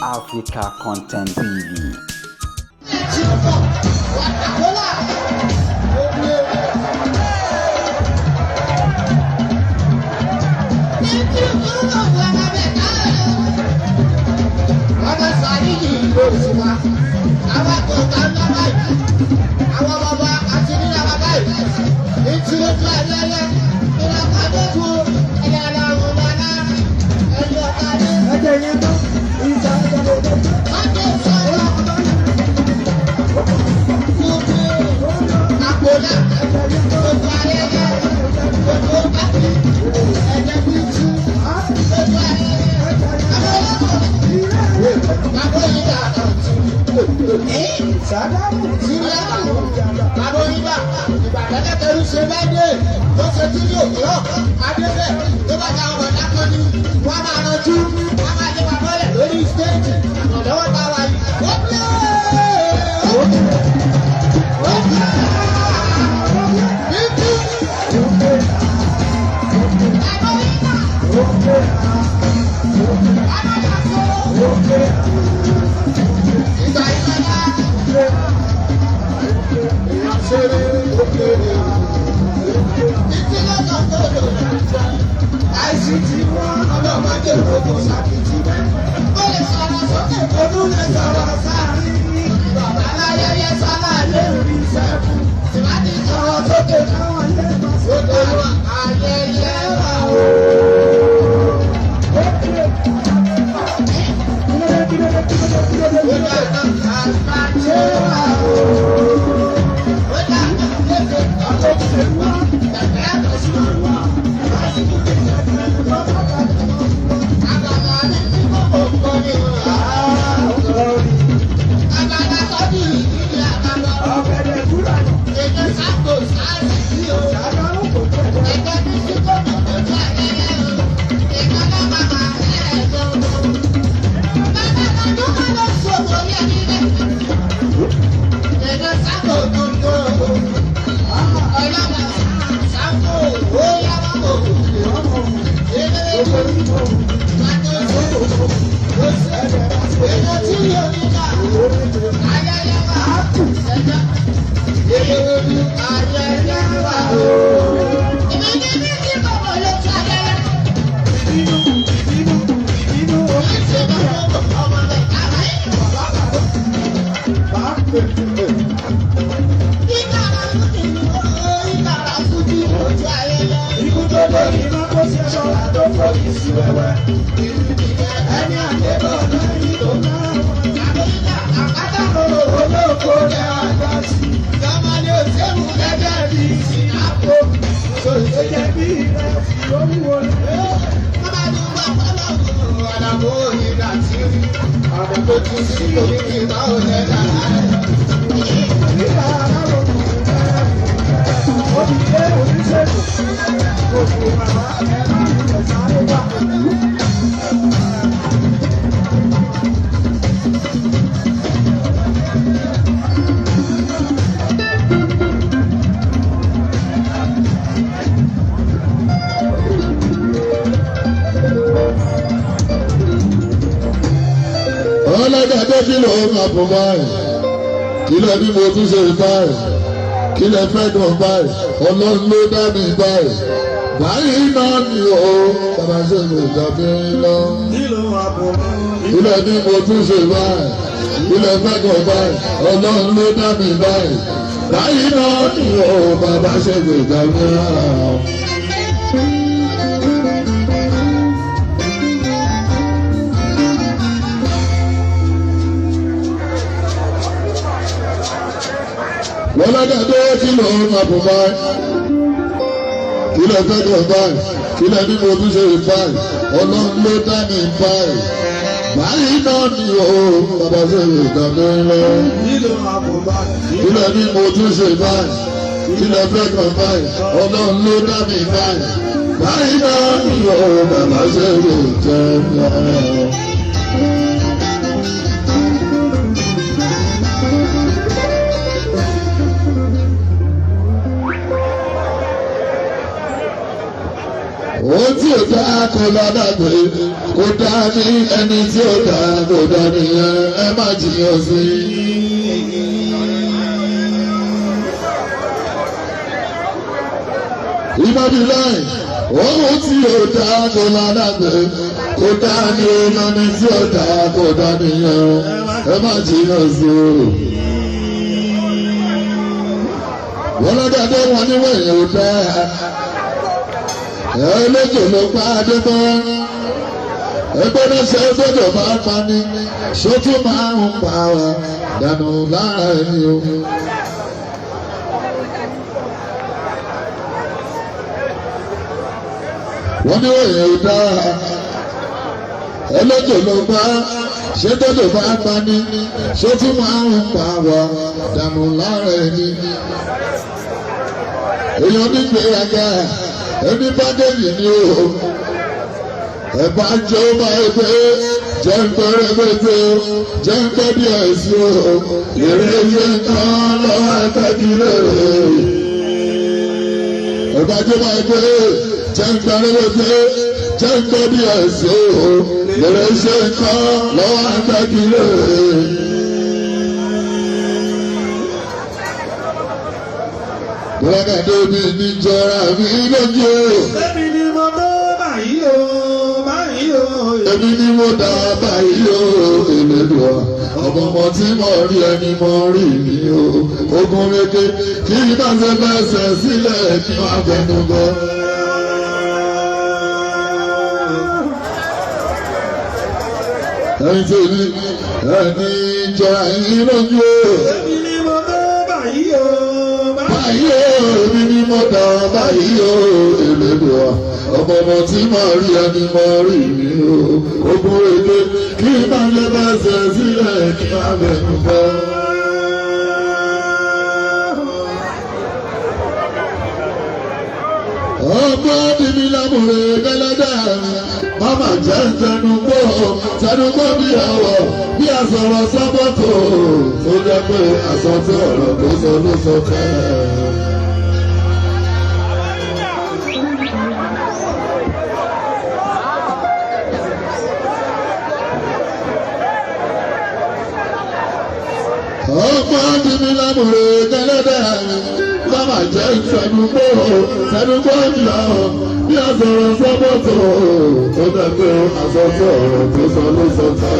Africa Content TV. Ọlọ́dàdé kí ló ń àpò báyìí, kí lẹ bí mo tún ṣe báyìí, kí lẹ fẹ́ dùn báyìí, Ọlọ́run ló dá mi báyìí, báyìí náà ni o, bàbá ṣe lè dàbí lọ. Kí lẹ bí mo tún ṣe báyìí, kí lẹ fẹ́ dùn báyìí, Ọlọ́run ló dá mi báyìí, báyìí náà ni o, bàbá ṣe lè dàbí lọ. Lọ́lọ́dàdé kí ló ń máa bò báyìí, kí lè fẹ́ dùn báyìí, kí lè ní mo tún ṣe báyìí, Ọlọ́run ló dá mi báyìí, báyìí náà ni o, bàbá ṣe lè dá mi lọ. Kí lè ní mo tún ṣe báyìí, kí lè fẹ́ dùn báyìí, Ọlọ́run ló dá mi báyìí, báyìí náà ni o, bàbá ṣe lè jẹ́ mi lọ. Ó Ohun tí ò dá kò ládàgbé, kò dá ní ẹni tí ò dá kò dá nìyẹn, ẹ má jiyàn sí i. Ìmọ̀bí láì, ohun tí ò dá kò ládàgbé, kò dá ní ẹni tí ò dá kò dá nìyẹn, ẹ má jiyàn sí i. Wọ́n lọ́dọ̀ wọn níwọ̀n èèyàn ò dá ẹlẹ́jọ̀ ló pa adébọ́ ẹgbẹ́ náà ṣe gbọ́dọ̀ bá pani ṣótú máa ń pa wá dànù lára ẹni o. Wọ́n ní òye ò dáa, ẹlẹ́jọ̀ ló pa ṣé gbọ́dọ̀ bá pani ṣótú máa ń pa wá dànù lára ẹni. Èèyàn nígbéraga ẹni bá débi ni o, ẹ̀bá jẹ́ ó máa gbé jẹ́ ń gbọ́ rẹ́gbẹ́gbẹ́ jẹ́ ń gbọ́ díẹ̀ sí o, èrè yé nǹkan lọ́wọ́ ẹ̀kẹ́jì lérè. Ẹ̀bá jẹ́ ó máa gbé jẹ́ ń gbọ́ rẹ́gbẹ́gbẹ́ jẹ́ ń gbọ́ díẹ̀ sí o, èrè yé nǹkan lọ́wọ́ ẹ̀kẹ́jì lérè. Bọ́lákàdé mi ní jọra mi lójú o. Èmi ni mo tó báyìí o, báyìí o. Èmi ni mo dá báyìí o, Elédùà. Ọmọ ọmọ tí mo rí ẹni mo rí mi o. Ogun reke kí n bá ṣe fẹsẹ̀ sílẹ̀ kí wọ́n fẹnu bọ́. Ẹni tí èmi ẹni jọra yín lójú o. Èmi ni mo tó báyìí o, Báyìí o, èmi ni mo dá báyìí o, Elédùà. Ọmọ ọmọ tí mo rí ẹni mo rí mi o. Ogun reke kí n bá ṣe fẹsẹ̀ sílẹ̀ kí wọ́n fẹnu bọ́. Ọmọ bíbí lámùrè gẹ́lẹ́dẹ́, màmá jẹ́ tẹnugbó tẹnugbó bí ọ̀rọ̀ bí àsọ̀rọ̀ sọ́bọ̀tò tó jẹ́ pé àsọtí ọ̀rọ̀ tó sọ ló sọ tẹ́. Ọmọ bíbí lámùrè gẹ́lẹ́dẹ́, màmá jẹ́ tẹnugbó tẹnugbó bí ọ̀rọ̀ bí àsọ̀rọ̀ sọ́bọ̀tò tó jẹ́ pé àsọtí ọ̀rọ̀ tó sọ ló sọ tẹ́.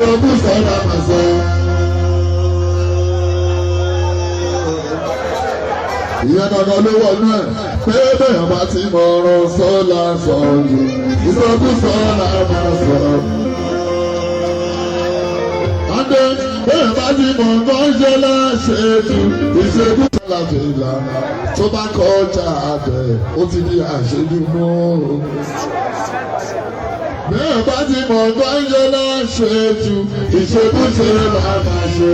Ogún sọ̀rọ̀ àmàṣọ. Ìyẹn dandan ló wọnú ẹ̀ pé bẹ́ẹ̀ bá ti mọ ọ̀rọ̀ sọ́la sọ jù ìsọkúsọ là máa sọ. Adé bẹ́ẹ̀ bá ti mọ nǹkan ṣe láṣẹ jù ìṣekúsọ là fi lànà tó bá kọjá abẹ ó ti di àṣejù mọ́. Bẹ́ẹ̀ bá ti mọ nǹkan ṣe láṣẹ jù ìṣekúṣe là máa ṣe.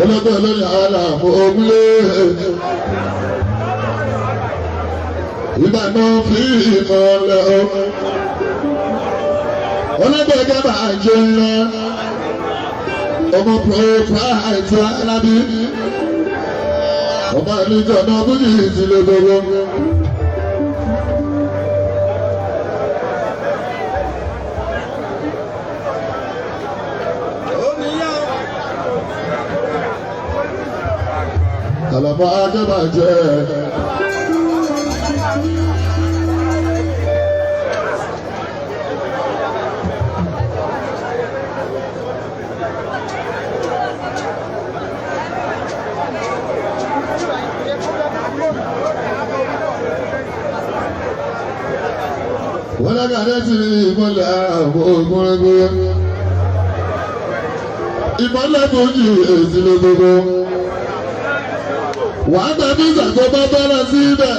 Ológbò lórí àlàmú ogunlé. Ìbànú fi ìmọ̀lẹ̀ o. Ológbò gẹ́bà jẹ́ ńlá. Ọmọ proprietor Alábí. Ọmọ àlejò ọ̀nà bújì ìdílé gbogbo. Àlàmú agẹ́bàjẹ́. Wọ́n lágbàdá ti rí ìmọ̀lẹ̀ àwọn ogun rẹ́gbẹ́. Ìmọ̀lẹ̀ bójú èsì ló gbogbo. Wàá gba bísà tó bá bára síbẹ̀.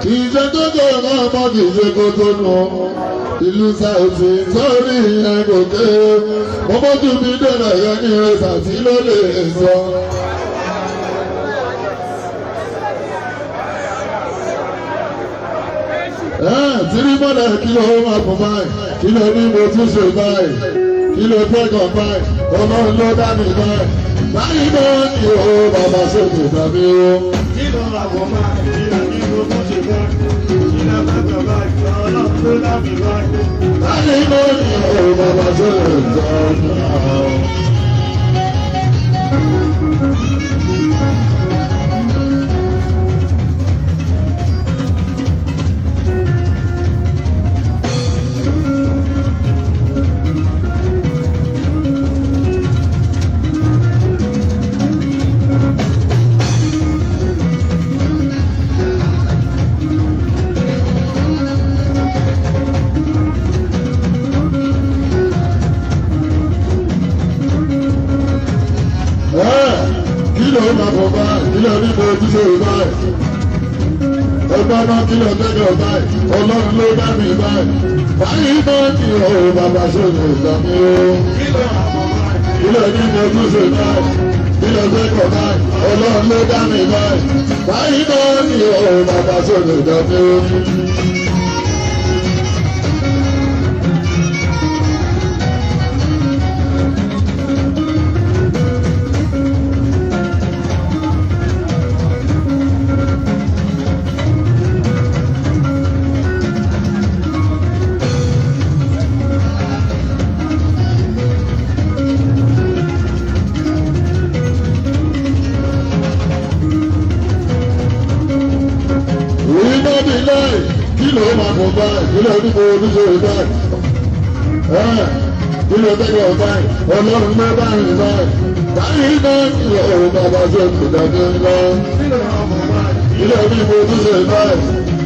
Kì í ṣe tó kọ̀ ọ̀rọ̀ ọmọ kì í ṣe kó tó nù. Ìlú Sàùtì sórí ìyẹn kò ké. Mo bójú mi dọ̀rọ̀ yẹn ní ìrẹsà tí ló lè sọ. Tírí mọ́lẹ̀ kí ló máa fún báyìí, kí ló ní mo tún ṣe báyìí, kí ló fẹ́ kàn báyìí, Ọlọ́run ló dá mi báyìí. Báyìí náà ni ó bàbá ṣètò tàbí ó. Kí ló máa bọ̀ báyìí? Kí ló ní mo tún ṣe báyìí? Kí ló fẹ́ kàn báyìí? Ọlọ́run ló dá mi báyìí. Báyìí náà ni ó bàbá ṣètò tàbí ó. Kí ló máa bọ̀ báyìí? Kí ló ní mo tún ṣe báyìí? Ẹgbẹ́ náà kí ló tẹ́lẹ̀ báyìí? Ọlọ́run ló dá mi báyìí. Báyìí náà ni ó bàbá ṣètò tàbí ó. Kí ló máa bọ̀ báyìí? Kí ló ní mo tún ṣe báyìí? Kí ló tẹ́lẹ̀ báyìí? Ọlọ́run ló dá mi báyìí. Báyìí náà ni ó bàbá ṣètò tàbí ó. Iná bí láì, kí ló máa bọ̀ báyìí? Kí ló ní mo tún ṣe báyìí? Kí ló tẹ́lẹ̀ báyìí? Ọlọ́run ló bá rìn báyìí. Báyìí náà ni ọ̀rọ̀ bàbá ṣe kò dàbí ńlá. Kí ló máa bọ̀ báyìí? Kí ló ní mo tún ṣe báyìí?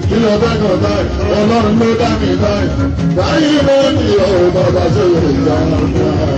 Kí ló tẹ́lẹ̀ báyìí? Ọlọ́run ló dá mi báyìí. Báyìí náà ni ọ̀rọ̀ bàbá ṣe kò dàbí ńlá.